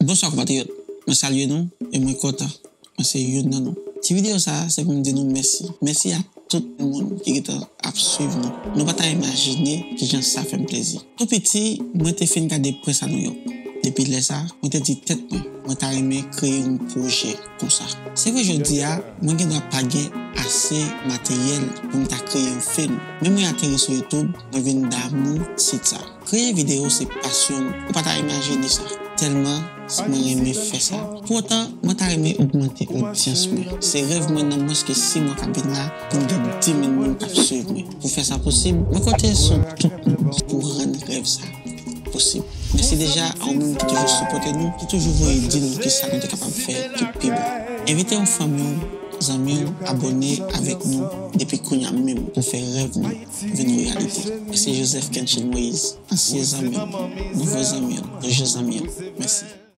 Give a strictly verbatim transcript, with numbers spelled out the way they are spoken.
Bonswa konpatriyòt, mwen salye nou e mwen kontan mwen se youn nan nou. Ti videyo sa a se pou m di nou mèsi. Mèsi a tout moun ki gentan ap swiv nou. Nou pa ta imajine kijan sa fè m plezi. Tou piti, mwen te fin gade Prince à New York. Depi lè sa a, mwen te di tèt mwen, mwen ta renmen kreye yon pwojè konsa. Se vre jodi a, mwen gen dwa pa gen ase materyèl pou m ta kreye yon fim. Men mwen ateri sou YouTube, mwen vin damou sit sa. Kreye videyo se pasyon m, ou pa ta imajine sa. Tèlman mwen renmen fè sa. Pou otan, mwen ta renmen ogmante odyans mwen. Se rèv mwen nan mwens ke sis mwa k ap vin la pou m gen dis mil moun k ap swiv mwen. Pou fè sa posib, mwen konte sou tout moun pou rann rèv sa posib. Mèsi deja a ou menm ki toujou sipòte nou, ki toujou voye di nou kisa nou te kapab fè ki pi bon. Envite yon fanmi w, zanmi w, abòne avèk nou depi kounye a menm pou fè rèv nou vin yon reyalite. Mèsi Joseph Kenchil Moïse, ansyen zanmi m, nouvo zanmi m, toujou zanmi m. Mèsi.